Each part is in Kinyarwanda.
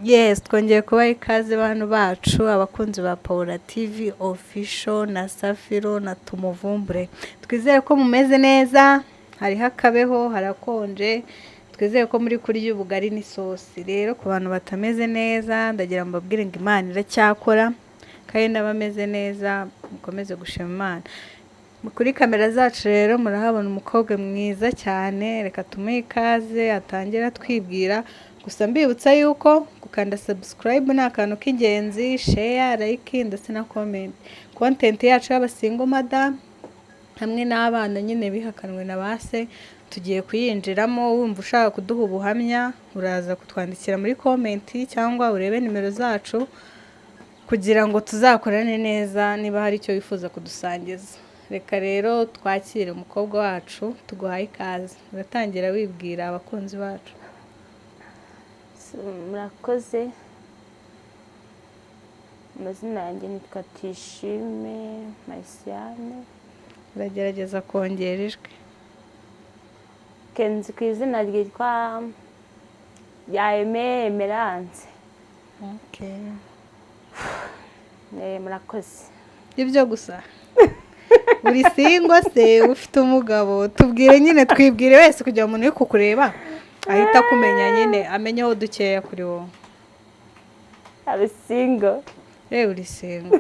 Yes, twongeye kubaha ikaze bantu bacu, abakunzi ba Paula TV Official na Safiro na Tumuvumbure. Twizere ko mumeze neza, hariho akabeho, harakonje. Twizere ko muri kurya ubugari n'isosi. Rero ku bantu batameze neza, ndagira ngo mbabwire ngo Imana iracyakora, kandi n'abameze neza mukomeze gushima Imana. Kuri kamera zacu rero murahabona umukobwa mwiza cyane, reka tumuhe ikaze atangire atwibwira. Gusa mbibutsa yuko gukanda subscribe ni akantu k'ingenzi, share, like ndetse na comment. Content yacu y'aba single mother hamwe n'abana nyine bihakanwe na ba se, tugiye kuyinjiramo. Wumva ushaka kuduha ubuhamya, uraza kutwandikira muri comment cyangwa urebe nimero zacu kugira ngo tuzakorane neza niba hari icyo wifuza kudusangiza. Reka rero twakire umukobwa wacu, tuguhaye ikaze. Uratangira wibwira abakunzi bacu. Murakoze. Amazina yanjye nitwa Tishime Marisiane. Uragerageza kongera ijwi. Kenzi ku izina ryitwa rya Aime Emerance. Murakoze. Ibyo gusa? Uri single se, ufite umugabo? Tubwire nyine, twibwire wese kugira ngo umuntu uri kukureba ahita akumenya nyine, amenyeho dukeya kuri wowe. Ari single. Uri single.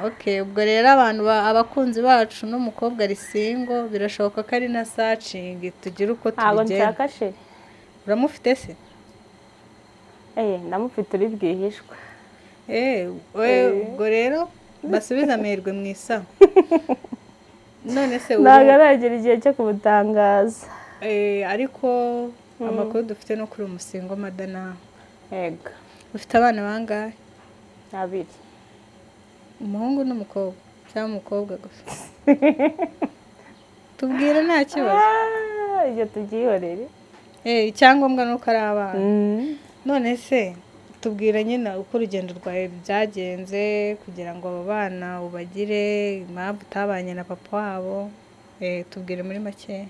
Okay, ubwo rero abantu abakunzi bacu, n'umukobwa ari single, birashoboka ko ari na searching, tugire uko Ntabwo tubigenza. nshaka chéri. Uramufite se? Ndamufite uri bwihishwa. We, ubwo rero basubize amerwe mu isaha. None se Ntabwo aragera igihe cyo kumutangaza. Ariko amakuru dufite no kuri umu single mother nawe. Yego. Ufite abana bangahe? Abiri. Umuhungu n'umukobwa cyangwa umukobwa gusa? Tubwire, nta kibazo. Ah, ibyo tubyihorere. Icyangombwa ni uko ari abana. None se tubwire nyine uko urugendo rwawe byagenze kugira ngo abo bana ubagire, impamvu utabanye na papa wabo. Tubwire muri make.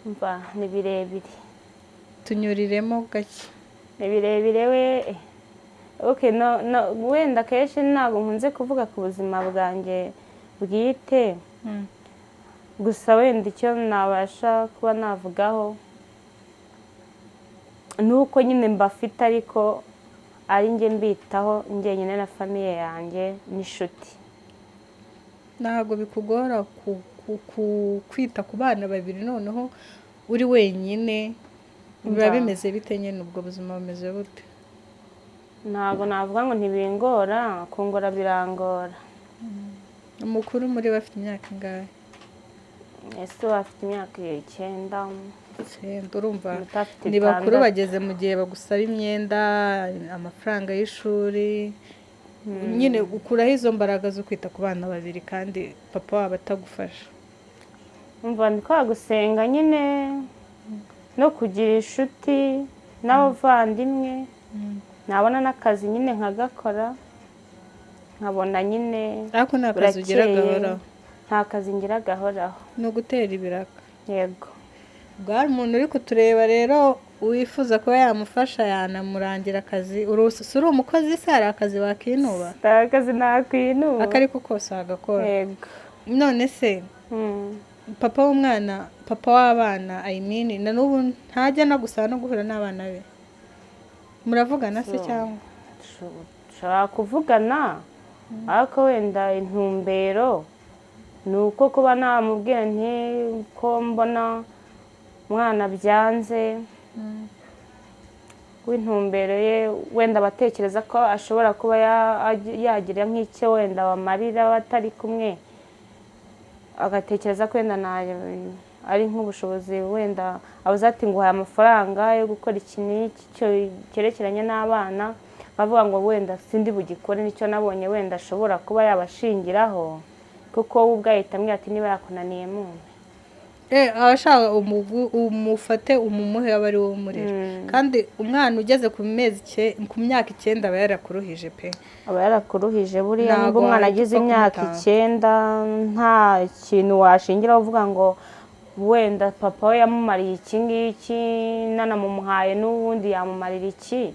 Mva, ni birebire. Tunyuriremo gake. Ni birebire we. Okay, no, wenda akenshi ntabwo nkunze kuvuga ku buzima bwanjye bwite. Gusa wenda icyo nabasha kuba navugaho ni uko nyine mbafite, ariko ari njye mbitaho njyenyine na famille yanjye n'inshuti. Ntabwo bikugora kwita ku bana babiri, noneho uri wenyine? Biba bimeze bite nyine? Ubwo buzima bumeze bute? Ntabwo navuga ngo ntibingora, kungora birangora. Umukuru muri bo afite imyaka ingahe? Ese we afite imyaka 9. 9, urumva Umuto afite ni bakuru. 6. Bageze mu gihe bagusaba imyenda, amafaranga y'ishuri. Nyine ukuraho izo mbaraga zo kwita ku bana babiri kandi papa wabo atagufasha? Umva, ni kwa gusenga nyine no kugira inshuti n'abavandimwe, nabona n'akazi nyine nkagakora, nkabona nyine Ariko nta kazi ugira burakeye. gahoraho? Nta kazi ngira gahoraho. Ni ugutera ibiraka? Yego. Ubwo hari umuntu uri kutureba rero wifuza kuba yamufasha, yanamurangira akazi. Si uri umukozi se? Hari akazi wakinuba? Nta kazi nakwinuba. Ako ariko kose wagakora? Yego. None se papa w'umwana, papa w'abana, I mean, na n'ubu ntajya anagusaba no guhura n'abana be? Muravugana se cyangwa? Dushobora kuvugana, ariko wenda intumbero ni uko kuba namubwira nti ko mbona umwana byanze, w'intumbero ye wenda abatekereza ko ashobora kuba yagira nk'icyo wenda bamarira batari kumwe, agatekereza ko wenda ari nk'ubushobozi, wenda abuze ati nguhaye amafaranga yo gukora iki n'iki cyerekeranye n'abana, bavuga ngo wenda sindi bugikore. Nicyo nabonye wenda ashobora kuba yabashingiraho, kuko we ubwe ahita ambwira ati niba yakunaniye mumpe. Abashaka umufate umumuhe, aba ari wowe umurera. Kandi umwana ugeze ku mezi ku myaka 9 aba yarakuruhije pe. Aba yarakuruhije buriya. Ntabwo Nubwo umwana wahita agize upfa imyaka kumutanga. 9, nta kintu washingiraho uvuga ngo Wenda papa we yamumariye iki ngiki, nanamumuhaye n'ubundi yamumarira iki?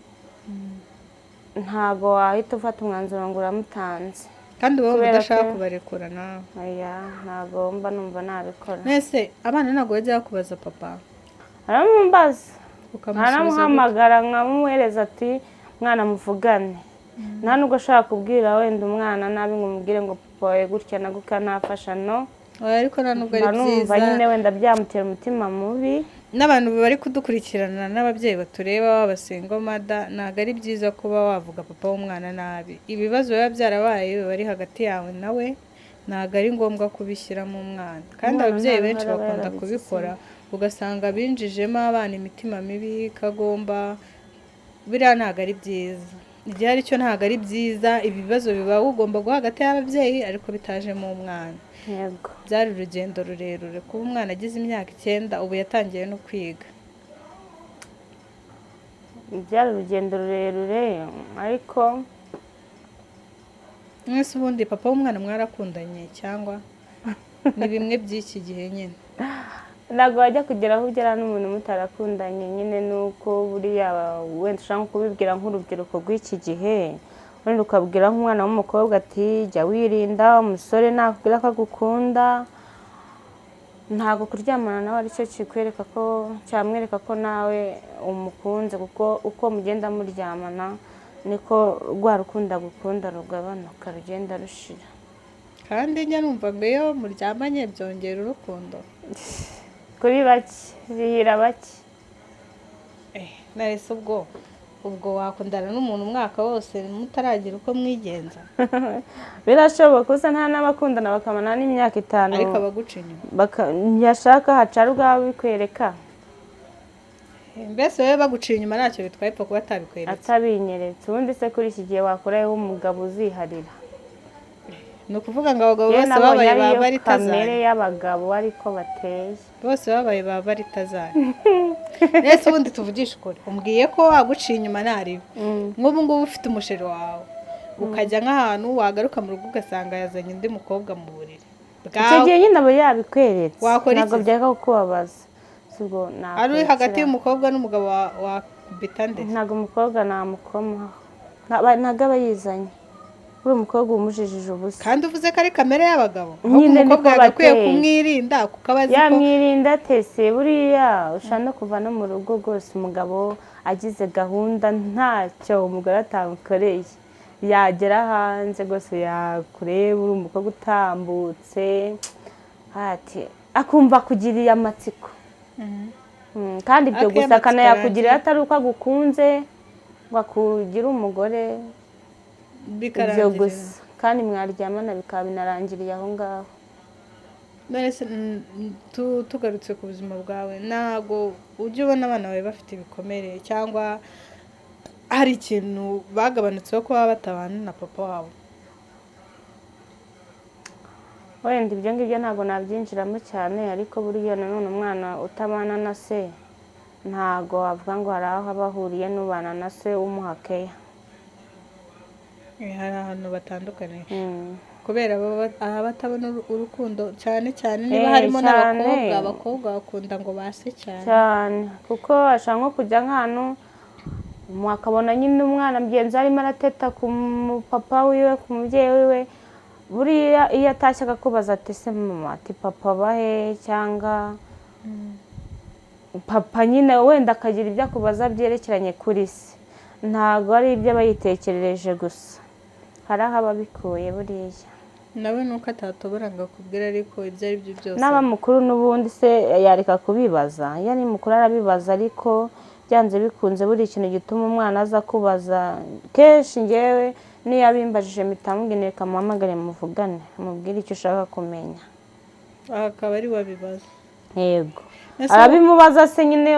Ntabwo wahita ufata umwanzuro ngo uramutanze. Kandi uba wumva Kubera udashaka ko- kubarekura nawe. Oya, ntabwo mba numva nabikora. Mwese abana ntabwo bajya bakubaza papa? Aramumbaza. Ukamusubiza gute? Aramuhamagara nkamuhereza ati: "Mwana, muvugane." Nta nubwo ashaka kubwira wenda umwana nabi ngo umubwire ngo papa wawe gutya na gutya ntafasha, no. Oya, ariko nta nubwo ari Mba numva byiza. nyine wenda byamutera umutima mubi. N'abantu bari kudukurikirana n'ababyeyi batureba baba single mother, ntabwo ari byiza kuba wavuga papa w'umwana nabi. Ibibazo biba byarabaye biba ari hagati yawe nawe, ntabwo ari ngombwa kubishyiramo umwana. Kandi Umwana ababyeyi nta benshi ruhare aba bakunda yarabigizemo. kubikora, ugasanga binjijemo abana imitima mibi kagomba. Biriya ntabwo ari byiza, igihe ari cyo ntabwo ari byiza. Ibibazo biba ugomba guha hagati y'ababyeyi, ariko bitajemo umwana. Yego. Byari urugendo rurerure kuba umwana agize imyaka 9, ubu yatangiye no kwiga. Byari urugendo rurerure, ariko Mwese ubundi papa w'umwana mwarakundanye, cyangwa ni bimwe by'iki gihe nyine? Ntabwo wajya kugera aho ugera n'umuntu mutarakundanye nyine. Nuko buriya wenda ushaka nko kubibwira nk'urubyiruko rw'iki gihe, wenda ukabwira nk'umwana w'umukobwa ati: "Jya wirinda umusore nakubwira ko agukunda." Ntabwo kuryamana nawe aricyo kikwereka ko cyamwereka ko nawe umukunze, kuko uko mugenda muryamana niko rwa rukundo agukunda rugabanuka, rugenda rushira. Kandi njya numva ngo iyo muryamanye byongera urukundo. Kuri bake, bihira bake. Nahise ubwo wakundana n'umuntu umwaka wose mutaragira uko mwigenza? Birashoboka, usa nta n'abakundana bakamara n'imyaka 5. Ariko abaguca inyuma. Ntiyashaka hacara ubwawe bikwereka. Mbese wowe baguciye inyuma ntacyo bitwaye, pfa kuba atabikweretse? Atabinyeretse. Ubundi se kuri iki gihe wakoraho umugabo uziharira? Ni ukuvuga ngo abagabo Yewe, bose nabonye babaye ba ariyo baritazari. kamere y'abagabo, ariko bateye. Bose babaye ba baritazari. Mbese ubundi tuvugishe ukuri, umbwiye ko waguciye inyuma ntaribi, nk'ubu ngubu ufite umusheri wawe, ukajya nk'ahantu, wagaruka mu rugo ugasanga yazanye undi mukobwa mu buriri Icyo bwawe. gihe nyine aba yabikweretse. Wakora Ntabwo iki? byareka kukubabaza. Si ubwo Ari uri hagati nakurikira. y'umukobwa n'umugabo, wakubita nde? Ntabwo umukobwa namukomaho. Ntabwo aba yizanye, uriya umukobwa umujijije ubusa. Kandi uvuze ko ari kamere y'abagabo, ahubwo Nyine umukobwa niko yagakwiye bateye. kumwirinda kuko aba azi ko Yamwirinda tese? Buriya ushobora no kuva no mu rugo rwose, umugabo agize gahunda, ntacyo umugore atamukoreye, yagera hanze rwose yakureba uri umukobwa utambutse, ati akumva akugiriye amatsiko. Kandi ibyo Ariko iyo gusa amatsiko akanayakugirira arangiye- atari uko agukunze ngo akugire umugore, ibyo Bikarangirira. gusa, kandi mwaryamana bikaba binarangiriye aho ngaho. None se tugarutse ku buzima bwawe, ntabwo ujya ubona abana bawe bafite ibikomere, cyangwa hari ikintu bagabanutseho kuba batabana na papa wabo? Wenda ibyo ngibyo ntabwo nabyinjiramo cyane, ariko buriya nanone umwana utabana na se ntabwo wavuga ngo hari aho aba ahuriye n'ubana na se umuha keya. Hari ahantu batandukaniye kubera aba batabona urukundo cyane cyane niba harimo Cyane. n'abakobwa. Abakobwa bakunda ngo base cyane. Cyane, kuko ashaka nko kujya nk'ahantu akabona nyine umwana mugenzi we arimo arateta ku mupapa wiwe, ku mubyeyi wiwe. Buriya iyo atashye akakubaza ati: "Se mama," ati: "papa bahe?" cyangwa papa nyine wenda akagira ibyo akubaza byerekeranye kuri se, ntabwo ari ibyo aba yitekerereje gusa, hari aho aba abikuye buriya. Nawe nuko atatobora ngo akubwire, ariko ibyo ari byo byose N'aba mukuru n'ubundi se yareka kubibaza? Iyo ari mukuru arabibaza, ariko byanze bikunze buri kintu gituma umwana aza kubaza kenshi, ngewe niyo abimbajije mpita mubwira: "Reka muhamagare muvugane, mubwire icyo ushaka kumenya." Aha akaba ari we abibaza. Yego. Ese Arabimubaza se nyine,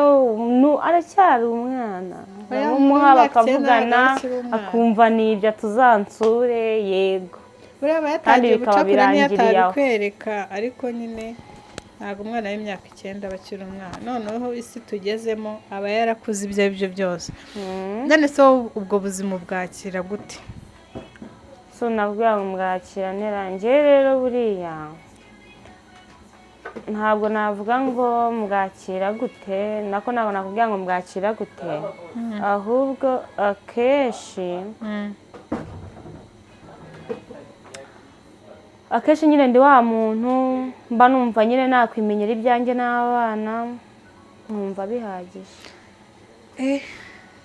aracyari umwana. Oya, Baramuha mu myaka 9 bakavugana, ntabwo akiri umwana. akumva ni ibyo, tuzansure, yego. Buriya aba Kandi yatangiye bikaba gucakura niyo birangiriye aho. atabikwereka, ariko nyine ntabwo umwana w'imyaka 9 aba akiri umwana. Noneho isi tugezemo aba yarakuze ibyo ari byo byose. None se wowe ubwo buzima ubwakira gute? So nabwo ngo mbwakira nterangiye rero buriya. Ntabwo navuga ngo mbwakira gute, nako ntabwo nakubwira ngo mbwakira gute, ahubwo akenshi akenshi nyine ndi wa muntu mba numva nyine nakwimenyera ibyanjye n'abana, nkumva bihagije.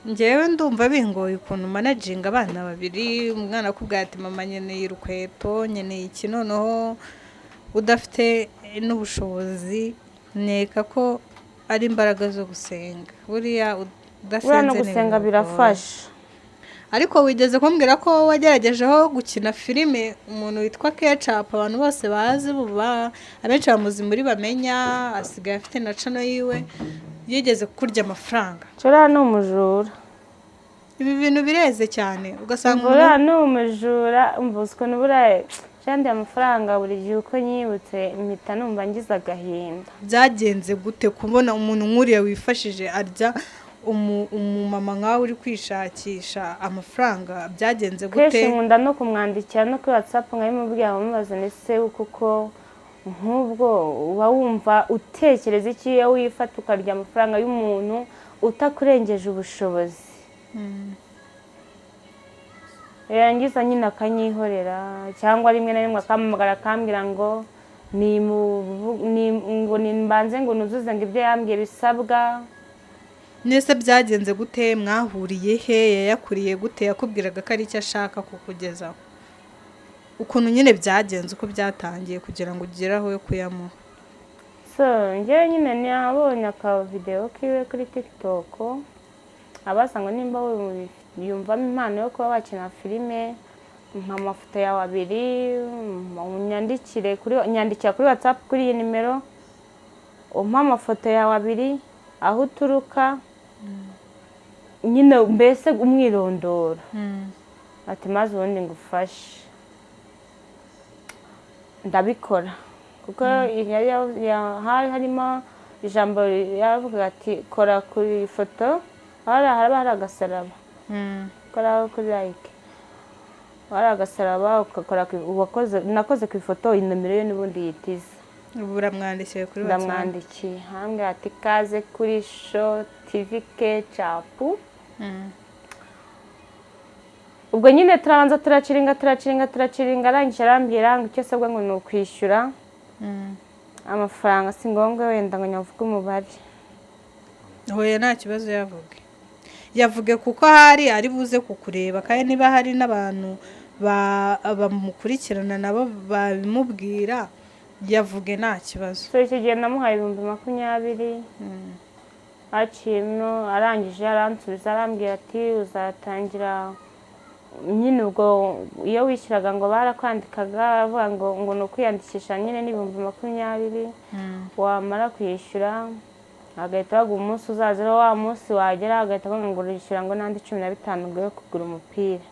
Njyewe ndumva bingoye ukuntu managinga abana babiri, umwana akubwira ati mama nkeneye urukweto, nkeneye iki, noneho udafite n'ubushobozi. Nkeka ko ari imbaraga zo gusenga, buriya Buriya no udasenze ni gusenga ibintu bigoye. birafasha. Ariko wigeze kumbwira ko wageragejeho gukina filime, umuntu witwa Kecapu abantu bose bazi, abenshi bamuzi muri Bamenya, asigaye afite na channel yiwe, yigeze kurya amafaranga. Uriya ni umujura. Ibi bintu bireze cyane, ugasanga umuntu Buriya ni umujura. Umva ukuntu buriya yandiye amafaranga, buri gihe uko nyibutse mpita numva ngize agahinda. Byagenze gute kubona umuntu nk'uriya wifashije arya umumama nkawe uri kwishakisha amafaranga? Byagenze gute? Kenshi nkunda no kumwandikira no kuri WhatsApp, nkabimubwira, nkamubaza ndetse kuko nk'ubwo uba wumva utekereza iki iyo wifata ukarya amafaranga y'umuntu utakurengeje ubushobozi? Yarangiza nyine akanyihorera, cyangwa rimwe na rimwe akampamagara akambwira ngo ngo nimbanze ngo nuzuze ngo ibyo yambwiye bisabwa. Nese byagenze gute? Mwahuriye he? Yayakuriye gute? Yakubwiraga ko ari icyo ashaka kukugezaho? Ukuntu nyine byagenze, uko byatangiye kugira ngo ugere aho yo kuyamuha. So njyewe nyine nabonye aka videwo kiwe kuri TikTok, abaza ngo nimba yumvamo impano yo kuba wakina filime, mpa amafoto yawe abiri, unyandikire kuri, nyandikira kuri WhatsApp kuri iyi nimero, umpe amafoto yawe abiri, aho uturuka nyine, mbese umwirondoro, ati maze ubundi ngufashe. Ndabikora kuko hari harimo ijambo yavuga ati kora ku ifoto, hari haraba hari agasaraba, kora kuri like, hari agasaraba ugakora nakoze ku ifoto, inomero ye n'ubundi yitiza. Ubu uramwandikiye kuri WhatsApp? Ndamwandikiye, hambwira ati kaze kuri Show TV Kecapu. Ubwo nyine turabanza turaciringa, turaciringa, turaciringa, arangije arambwira ngo icyo asabwa ngo ni ukwishyura amafaranga, si ngombwa wenda ngo nyavuge umubare. Hoya, nta kibazo, yavuge, yavuge, kuko ahari ari buze kukureba, kandi niba hari n'abantu bamukurikirana nabo babimubwira, yavuge nta kibazo. So icyo gihe namuhaye 20,000. Haciyemo, arangije aransubiza, arambwira ati uzatangira nyine. Ubwo iyo wishyuraga ngo barakwandikaga, baravuga ngo ni ukwiyandikisha nyine n'20,000, wamara kwishyura agahita baguha umunsi uzazira, wa munsi wagera agahita bavuga ngo urishyura ngo n'andi 15 ngo yo kugura umupira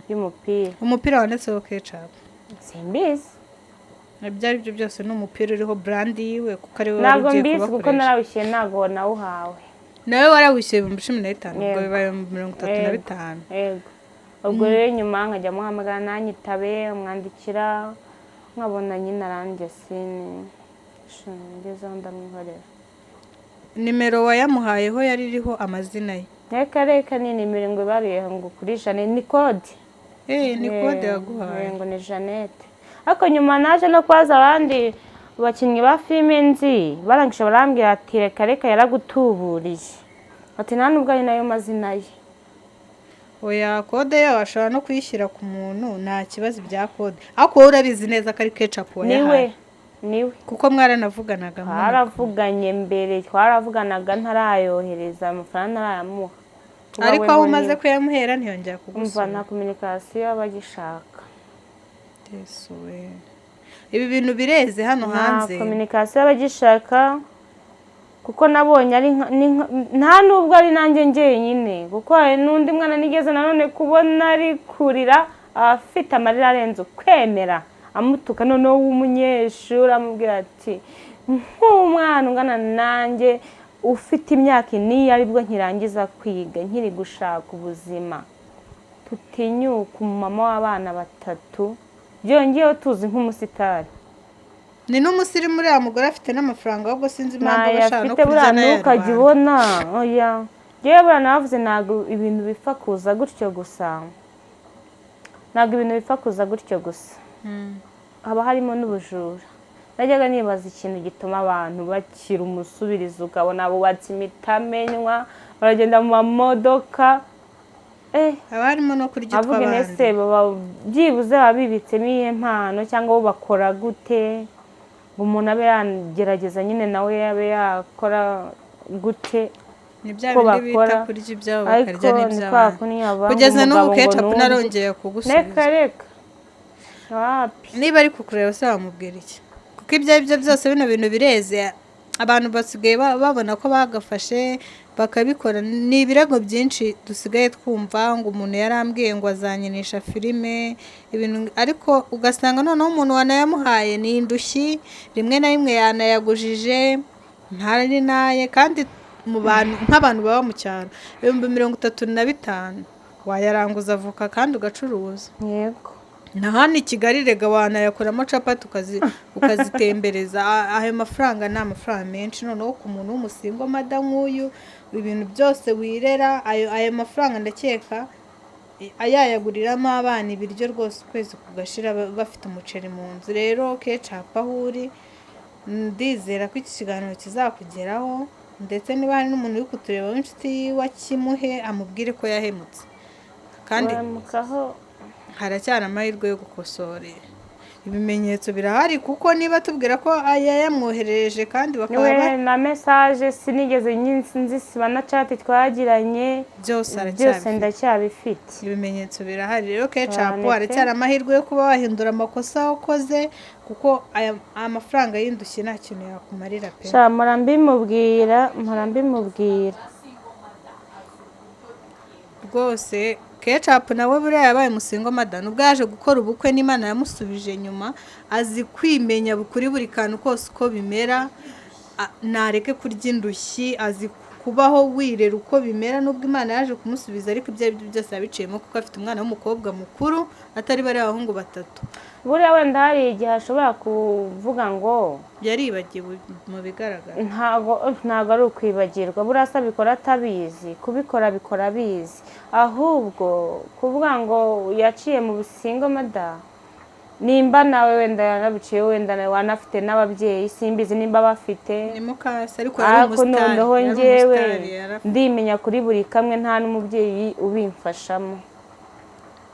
y'umupira. Umupira wanditseho Kecapu? Simbizi. Ibyo ari byo byose ni umupira uriho brand yiwe, kuko ari we wari Ntabwo ugiye mbizi kuko kubakoresha. Narawishyuye, ntabwo nawuhawe. Nawe warawishyuye 15,000, ubwo Yego. bibaye mirongo itatu na Yego. bitanu. Yego. Ubwo rero nyuma nkajya muhamagara nanyitabe, mwandikira nkabona nyine aranjye sini, ngezeho ndamwihorera. Nimero wayamuhayeho yari iriho amazina ye? Reka reka, ni nimero ngo ibaruye ngo kuri Jeannette, ni kode. Eh, ni kode yaguhaye? Ngo ni Jeannette. Ariko nyuma naje no kubaza abandi bakinnyi ba filime nzi, barangije barambwira ati reka reka, yaragutuburiye, ati nta nubwo ari nayo mazina ye. Oya, kode yawe ashobora no kuyishyira ku muntu, nta kibazo ibya kode, ariko wowe urabizi neza ko ari Kecapu Niwe. wayahaye? Niwe. Kuko mwaranavuganaga Twaravuganye mbere, twaravuganaga ntarayohereza amafaranga, ntarayamuha. Kuba Ariko we aho ngo umaze kuyamuhera ntiyongera Umva, kugusura? Nta communication aba agishaka. Yesu we, ibi bintu bireze hano Nta hanze. communication aba agishaka, kuko nabonye ari nta nubwo ari nanjye njyenyine, kuko hari n'undi mwana nigeze nanone kubona ari kurira, afite amarira arenze ukwemera, amutuka noneho w'umunyeshuri, amubwira ati nk'umwana ungana nanjye ufite imyaka niyo aribwo nkirangiza kwiga, nkiri gushaka ubuzima, tutinyuka umumama w'abana batatu, byongeyeho tuzi nk'umusitari. Ni n'umusirimu uriya mugore, afite n'amafaranga, ahubwo sinzi impamvu aba ashaka no Ntayafite kurya buriya, n'aya ntukajya rubanda. Ubona oya, ngewe buriya navuze, ntabwo ibintu bipfa kuza gutyo gusa, ntabwo ibintu bipfa kuza gutyo gusa. Haba harimo n'ubujura. Najyaga nibaza ikintu gituma abantu bakira umusubirizo, ukabona bubatse imitamenwa, baragenda mu mamodoka. Haba harimo no kurya Avuga utw'abandi. Ese baba byibuze baba bibitsemo iyihe mpano, cyangwa bo bakora gute ngo umuntu abe yagerageza nyine nawe abe yakora gute? Ni bya Ko bindi bita bakora, kurya ibyabo ariko bakarya ni kwa n'iby'abandi. kundi aba Kugeza n'ubu umugabo ngo Kecapu nurye. narongeye kugusubiza. Reka reka, wapi. Niba ari kukureba se wamubwira iki? Kuko ibyo ari byo byose bino bintu bireze, abantu basigaye babona ko bagafashe bakabikora. Ni ibirego byinshi dusigaye twumva ngo umuntu yarambwiye ngo azanyinisha filime, ibintu, ariko ugasanga noneho umuntu wanayamuhaye ni indushyi, rimwe na rimwe yanayagujije ntari naye. Kandi mu bantu nk'abantu baba mu cyaro, 35,000 wayaranguza avoka kandi ugacuruza. Yego. Na hano i Kigali rega wanayakoramo capati ukazitembereza. Ayo mafaranga ni amafaranga menshi. Noneho ku muntu w'umusingle mother nk'uyu, ibintu byose wirera, ayo mafaranga ndakeka ayayaguriramo abana ibiryo rwose, ukwezi kugashira bafite umuceri mu nzu. Rero Kecapu, aho uri, ndizera ko iki kiganiro kizakugeraho, ndetse niba hari n'umuntu uri kutureba w'inshuti yiwe, akimuhe amubwire ko yahemutse kandi Uramukaho. haracyari amahirwe yo gukosora. Ibimenyetso birahari, kuko niba tubwira ko yayamwoherereje kandi bakaba Niwe na message sinigeze nzisiba, na chat twagiranye. Byose Byose aracyabifite. Ndacyabifite. Ibimenyetso birahari. Rero Kecapu, Cyane pe. haracyari amahirwe yo kuba wahindura amakosa wakoze, kuko aya amafaranga y'indushyi nta kintu yakumarira pe. Sha, mpora mbimubwira, mpora mbimubwira. Rwose Kecapu nawe buriya yabaye umusingle mother nubwo yaje gukora ubukwe n'Imana yamusubije nyuma, azi kwimenya kuri buri kantu kose uko bimera. Nareke kurya indushyi, azi kubaho wirera uko bimera. Nubwo Imana yaje kumusubiza, ariko ibyo ari byo byose yabiciyemo, kuko afite umwana w'umukobwa mukuru, atari bariya bahungu batatu. Buriya wenda hari igihe ashobora kuvuga ngo Yaribagiwe mu bigaragara. Ntabwo ari ukwibagirwa, buriya se abikora atabizi? Kubikora abikora abizi, ahubwo kuvuga ngo yaciye mu busingle mother, nimba nawe wenda yanabiciye, wenda nawe wanafite n'ababyeyi, simbizi nimba bafite. Ni mukase, ariko yari Ariko umusitari, noneho yari njyewe umusitari, ndimenya kuri buri kamwe, nta n'umubyeyi ubimfashamo.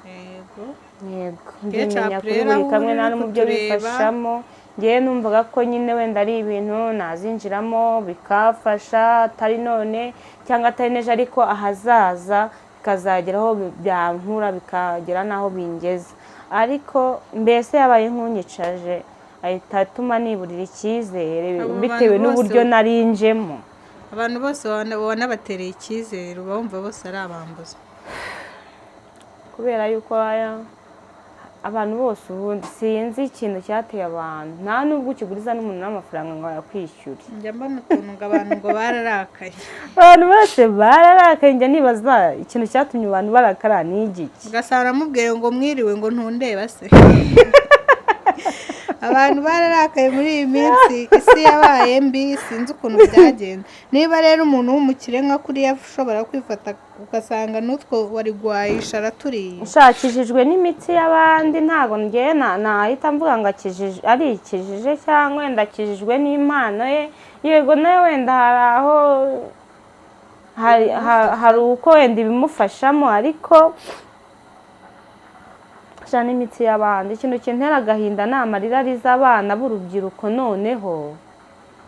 Yego. Yego, ndimenya Kecapu kuri rero buri aho kamwe, uri nta uri n'umubyeyi kutureba. ubimfashamo. Ngewe numvaga ko nyine wenda ari ibintu nazinjiramo bikafasha, atari none cyangwa atari n'ejo, ariko ahazaza bikazagera aho byankura bikagera n'aho bingeza. Ariko mbese yabaye nk'unyicaje, ahita atuma niburira icyizere Abo bantu bitewe bose n'uburyo narinjemo. Abantu bose wanabatereye icyizere, uba wumva bose ari abambuzi. Kubera yuko aya abantu bose, ubundi sinzi ikintu cyateye abantu, nta nubwo ukiguriza n'umuntu n'amafaranga ngo ayakwishyure. Njya mbona utuntu ngo abantu ngo bararakaye. Abantu bose bararakaye. Njya nibaza ikintu cyatumye abantu barakara ni igiki. Ugasanga aramubwiye ngo mwiriwe, ngo ntundeba se. Abantu bararakaye muri iyi minsi, isi yabaye mbi, sinzi ukuntu byagenze. Niba rero umuntu w'umukire nka kuriya ushobora kwifata, ugasanga n'utwo wari guhahisha araturiye. Nshakishijwe n'imitsi y'abandi, ntabwo ngewe nahita mvuga ngo akijije, arikijije cyangwa wenda akijijwe n'impano ye. Yego, nawe wenda hari aho hari uko wenda ibimufashamo, ariko sha n'imitsi y'abandi. Ikintu kintera agahinda ni amarira ariza abana b'urubyiruko. Noneho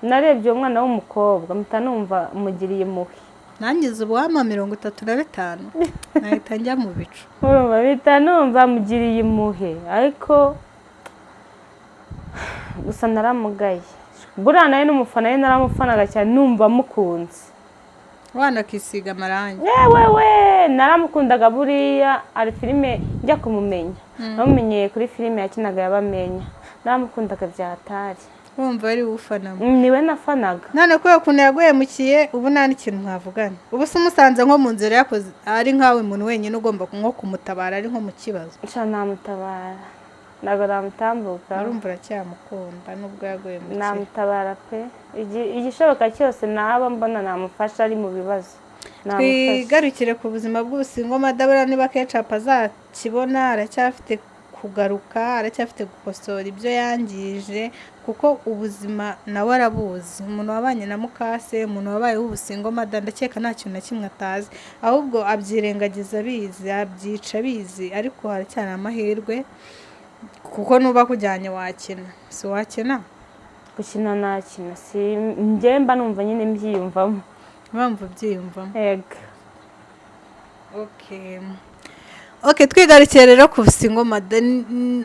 narebye uwo mwana w'umukobwa, mpita numva mugiriye impuhwe. Nangize ubuhama 35 nahita njya mu bicu. Urumva, mpita numva mugiriye impuhwe, ariko gusa naramugaye. Buriya nawe n'umufana we, naramufanaga cyane, numva mukunze. Wanakisiga amarangi. Yewe we, naramukundaga. Buriya hari filime njya kumumenya, namumenyeye kuri filime yakinaga yabamenya. Naramukundaga byatari. Wumva ari ufanamo? Niwe nafanaga. None kubera ukuntu yaguhemukiye, ubu nta n'ikintu mwavugana. Ubu se umusanze nko mu nzira yakoze, ari nkawe muntu wenyine ugomba nko kumutabara, ari nko mu kibazo? Nca namutabara. Ntabwo namutambuka. Urumva uracyamukunda nubwo yaguye mu kiri? Namutabara pe. Igishoboka cyose naba mbona namufasha ari mu bibazo, namufasha. Twigarukire ku buzima bw'ubusingle mother. Buriya niba Kecapu azakibona, aracyafite kugaruka, aracyafite gukosora ibyo yangije, kuko ubuzima nawe arabuzi. Umuntu wabanye na mukase, umuntu wabayeho ubusingle mother, ndakeka nta kintu na kimwe atazi, ahubwo abyirengagiza abizi, abyica abizi. Ariko haracyari amahirwe, kuko nuba akujyanye wakina, si wakina? Gukina nakina, si njye mba numva nyine mbyiyumvamo. Impamvu ubyiyumvamo? Yego. Okay, twigarukiye rero ku single mother.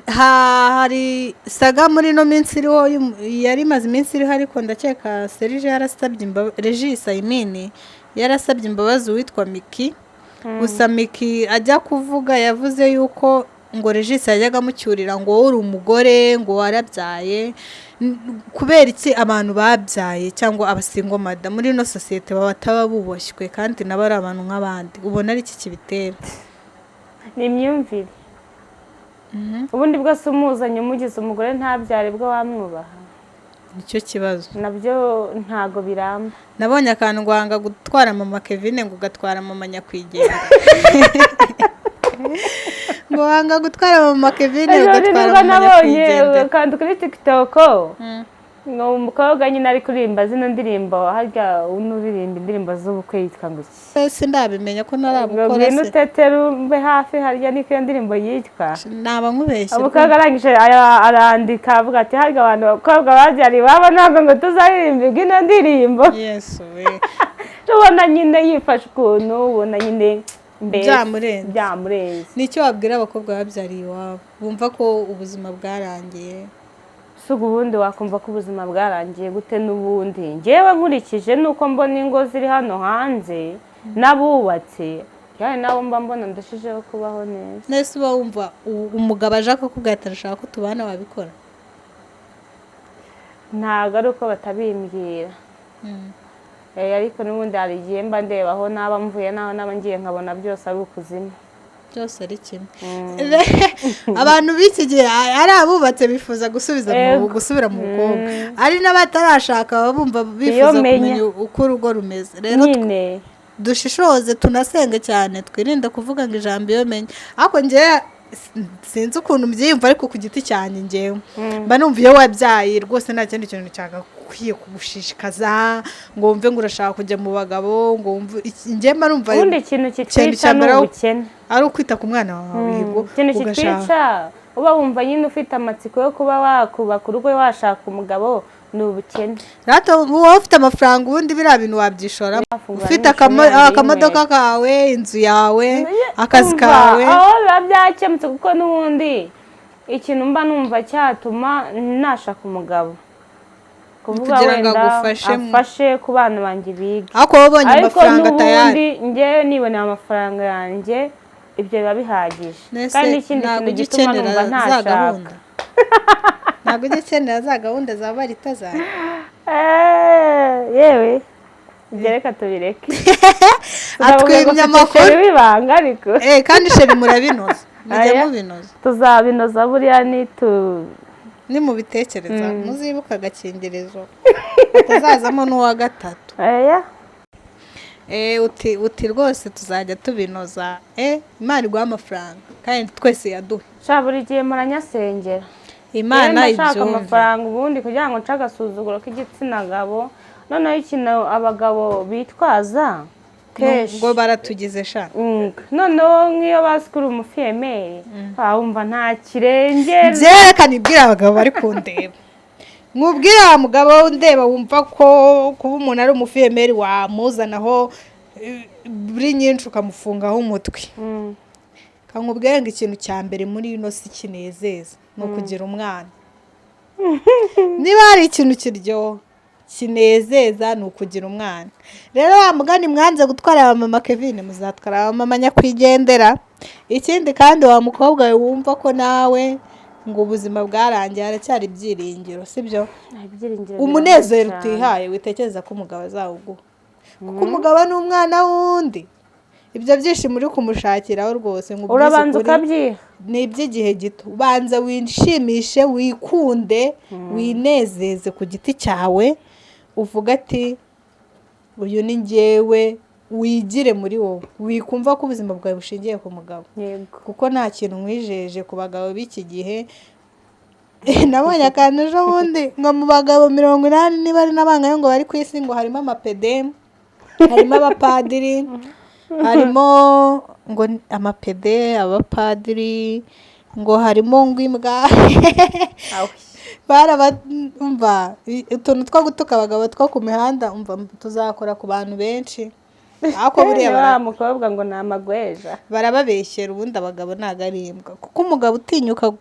Hari saga muri ino minsi iriho, yari imaze iminsi iriho, ariko ndakeka Serge yarasabye imbabazi, Regis, I mean, yarasabye imbabazi uwitwa Miki. Gusa Miki ajya kuvuga yavuze yuko ngo Regis yajyaga amucyurira ngo wowe uri umugore, ngo warabyaye. Kubera iki abantu babyaye cyangwa abasingle mother muri ino sosiyete baba bataba buboshywe kandi nabo ari abantu nk'abandi? Ubona ari iki kibitera? Ni imyumvire. Ubundi bwose umuzanye umugize umugore ntabyare, bwo wamwubaha? Nicyo kibazo. Nabyo ntago biramba. Nabonye akantu ngo wanga gutwara mama Kevin, ngo ugatwara mama nyakwigendera, ngo wanga gutwara mama Kevin Ejo bundi ugatwara nibwo mama nabonye nyakwigendera. akantu kuri TikTok, ngo umukobwa nyine ari kuririmba zino ndirimbo, harya uno uririmba indirimbo z'ubukwe yitwa ngo iki? Sindabimenya ko Ngo ntarabukora ngwino se. utetere umbe hafi, harya niko iyo ndirimbo yitwa? Naba nkubeshye. Umukobwa arangije arandika avuga ati harya abantu bakobwa babyara iwabo ntabwo ngo tuzaririmba ino ndirimbo. Yesu we! Ubona nyine yifashe ukuntu, ubona nyine mbese Byamurenze. Byamurenze. Ni icyo wabwira abakobwa babyariye iwabo bumva ko ubuzima bwarangiye? Si ubundi wakumva ko ubuzima bwarangiye gute? N'ubundi ngewe nkurikije nuko mbona ingo ziri hano hanze n'abubatse, yewe nabo mba mbona ndushijeho kubaho neza. Nese uba wumva umugabo aje akakubwira ati arashaka ko tubana, wabikora? Ntabwo ari uko batabimbwira. Ariko n'ubundi hari igihe mba ndeba aho naba mvuye n'aho naba ngiye, nkabona byose ari ukuzimu. Byose ari kimwe. Abantu b'iki gihe, ari abubatse bifuza gusubiza mu gusubira mu bukobwa, ari n'abatarashaka baba bumva bifuza menya. kumenya uko urugo rumeze. Rero nyine dushishoze, tunasenge cyane, twirinde kuvuga ngo ijambo iyo menya. Ariko njyewe sinzi ukuntu mbyiyumva, ariko ku giti cyanjye njyewe mba numva iyo wabyaye rwose nta kindi kintu cyagakwiye kugushishikaza ngo wumve ngo urashaka kujya mu bagabo, ngo wumve njyewe mba numva Ubundi ikintu ikintu kitwica cya ni mbere ubukene. ari ukwita ku mwana wawe. Yego, Ikintu ugashaka kitwica, uba wumva nyine ufite amatsiko yo kuba wakubaka urugo, washaka umugabo, ni ubukene. Rata wowe ufite amafaranga, ubundi biriya bintu wabyishoramo. Wafungura Ufite n'imishumi yanjye akamodoka y'inkweto. kawe, inzu yawe, akazi Umva, kawe. Aho biba byakemutse, kuko n'ubundi ikintu mba numva cyatuma nashaka umugabo, kuvuga Kugira ngo wenda agufashe afashe ku bana banjye biga. Ariko wowe ubonye Ariko amafaranga tayari. n'ubundi njyewe niboneye amafaranga yanjye, ibyo biba bihagije. Nese Kandi n'ikindi ntabwo kintu ujya gituma ukenera numva za ntashaka gahunda, ntabwo ujya ukenera za gahunda za barita zawe? Yewe, ibyo reka tubireke. Atwimye amakuru. W'ibanga ariko. Kandi chéri, murabinoza, mujya Aya. mubinoza. Tuzabinoza buriya nitu Nimubitekereza muzibuke agakingirizo hatazazamo n'uwa gatatu. Aya. Uti rwose tuzajya tubinoza. Imana iguha amafaranga kandi twese yaduhe. Sha, buri gihe muranyasengera. Imana Rero ndashaka ibyumve. amafaranga ubundi kugira ngo nce agasuzuguro k'igitsina gabo. Noneho ikintu abagabo bitwaza kenshi Ngo baratugize sha. Noneho nk'iyo bazi ko uri umufille-mère, wumva nta kirengera. Byerekana, ibwira abagabo bari kundeba, nkubwire wa mugabo ndeba wumva ko kuba umuntu ari umufille-mère wamuzanaho buri nyinshi ukamufungaho umutwe, kankubwire ngo ikintu cya mbere muri ino si kinezeza ni ukugira umwana. Niba hari ikintu kiryoha kinezeza ni ukugira umwana. Rero wa mugani, mwanze gutwara aba mama Kevin, muzatwara aba mama nyakwigendera. Ikindi kandi, wa mukobwa we wumva ko nawe ngo ubuzima bwarangiye, haracyari ibyiringiro, sibyo? Ibyiringiro Umunezero birahari cyane. utihaye, witekereza ko umugabo azawuguha, kuko umugabo ni umwana w'undi. Ibyo byishimo uri kumushakiraho rwose, ngo ubwize Urabanza ukuri, ukabyiha. Ni iby'igihe gito. Ubanza wishimishe, wikunde, winezeze ku giti cyawe, uvuga ati: "Uyu ni njyewe." Wigire muri wowe, wikumva ko ubuzima bwawe bushingiye ku mugabo, kuko nta kintu nkwijeje ku bagabo b'iki gihe. Nabonye akantu ejo bundi ngo mu bagabo 80 niba ari n'abangahe ngo bari ku isi, ngo harimo amapede, harimo abapadiri, harimo ngo amapede, abapadiri, ngo harimo ngo imbwa. Awe. Barabumva utuntu two gutuka abagabo two ku mihanda, umva, tuzakora ku bantu benshi, ariko buriya Ni wa mukobwa ngo ni amagweja. Barababeshyera. Ubundi abagabo ntabwo ari imbwa, kuko umugabo utinyuka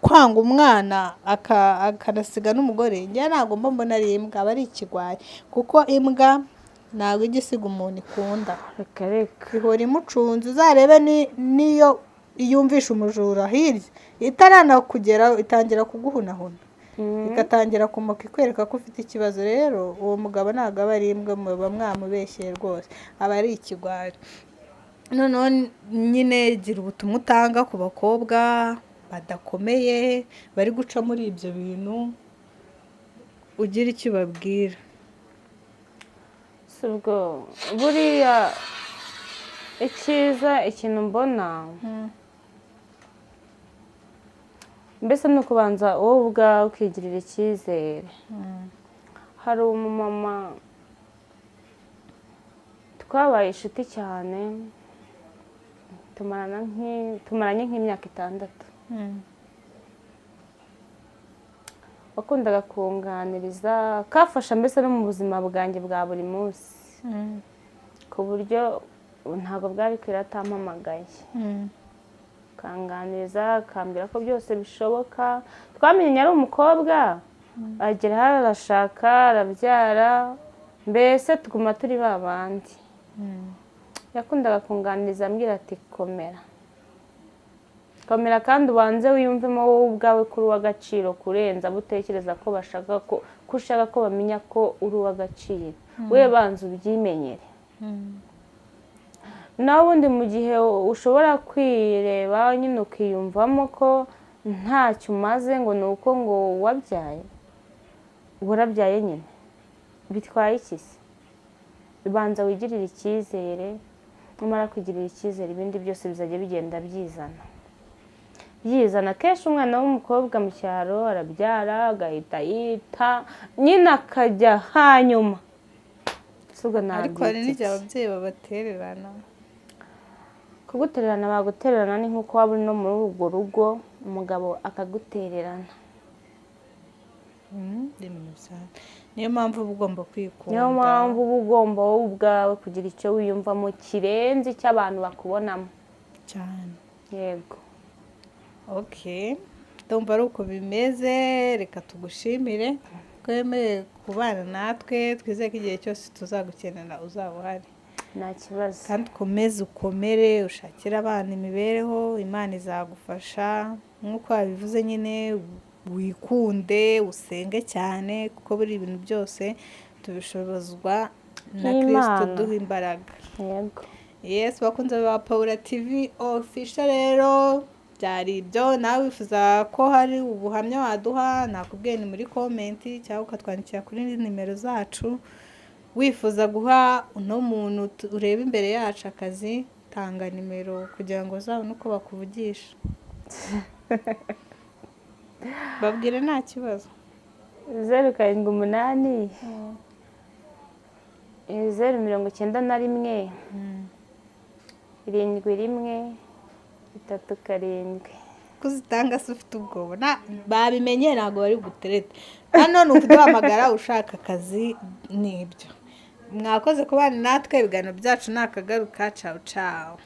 kwanga umwana akanasiga n'umugore, njyewe ntabwo mba mbona ari imbwa, aba ari ikigwari, kuko imbwa ntabwo ijya isiga umuntu ikunda. Reka reka. Ihora imucunze. Uzarebe niyo yumvisha umujura hirya itaranakugeraho, itangira kuguhunahuna, igatangira kumoka, ikwereka ko ufite ikibazo. Rero uwo mugabo ntabwo aba ari imbwa, muba mwamubeshyeye rwose, aba ari ikigwari. Noneho nyine gira ubutumwa utanga ku bakobwa badakomeye bari guca muri ibyo bintu, ugira icyo ubabwira. Si ubwo buriya icyiza, ikintu mbona mbese ni ukubanza wowe ubwawe ukigirira icyizere. Hari umumama twabaye inshuti cyane, tumaranye nk'imyaka 6, wakundaga kunganiriza, kafasha mbese no mu buzima bwanjye bwa buri munsi, ku buryo ntabwo bwari kwira atampamagaye, akanganiriza, akambwira ko byose bishoboka. Twamenye ari umukobwa, agera hano arashaka, arabyara, mbese tuguma turi ba bandi. Yakundaga kunganiriza ambwira ati: "Komera, komera, kandi ubanze wiyumvemo wowe ubwawe ko uri uw'agaciro kurenza abo utekereza ko bashaka ko ushaka ko bamenya ko uri uw'agaciro. We banza ubyimenyere." Naho ubundi mu gihe ushobora kwireba nyine ukiyumvamo ko ntacyo umaze, ngo ni uko ngo wabyaye, warabyaye nyine, bitwaye iki se? Banza wigirire icyizere. Numara kwigirira icyizere, ibindi byose bizajya bigenda byizana, byizana. Kenshi umwana w'umukobwa mu cyaro arabyara, agahita yita nyine, akajya hanyuma. Si ubwo Ariko hari nabyita n'igihe iki? ababyeyi babatererana. Kugutererana, bagutererana ni nk'uko waba uri no muri urwo rugo, umugabo akagutererana. Ni ibintu bisanzwe. Niyo mpamvu uba ugomba kwikunda. Niyo mpamvu uba ugomba wowe ubwawe kugira icyo wiyumvamo kirenze icyo abantu bakubonamo. Cyane. Yego. Okay, ndumva ari uko bimeze. Reka tugushimire ko wemeye kubana natwe. Twizeye ko igihe cyose tuzagukenera uzaba uhari. Nta kibazo. Kandi ukomeze ukomere, ushakire abana imibereho, Imana izagufasha. Nk'uko wabivuze nyine, wikunde, usenge cyane, kuko buri ibintu byose tubishobozwa na Kirisito N'Imana. duha imbaraga. Yego. Yes, bakunze ba Paula TV Official, rero byari ibyo. Nawe wifuza ko hari ubuhamya waduha, nakubwiye ni muri comment cyangwa ukatwandikira kuri nimero zacu. Wifuza guha uno muntu ureba imbere yacu akazi, tanga nimero kugira ngo uzabone uko bakuvugisha. Babwire, nta kibazo. 078 091 71 37. Kuzitanga se ufite ubwoba? Babimenye, ntabwo bari buguterete hano. Ni ukuduhamagara ushaka akazi, nibyo. Mwakoze kubana natwe, ibiganiro byacu ni akagaruka. Cawu cawu.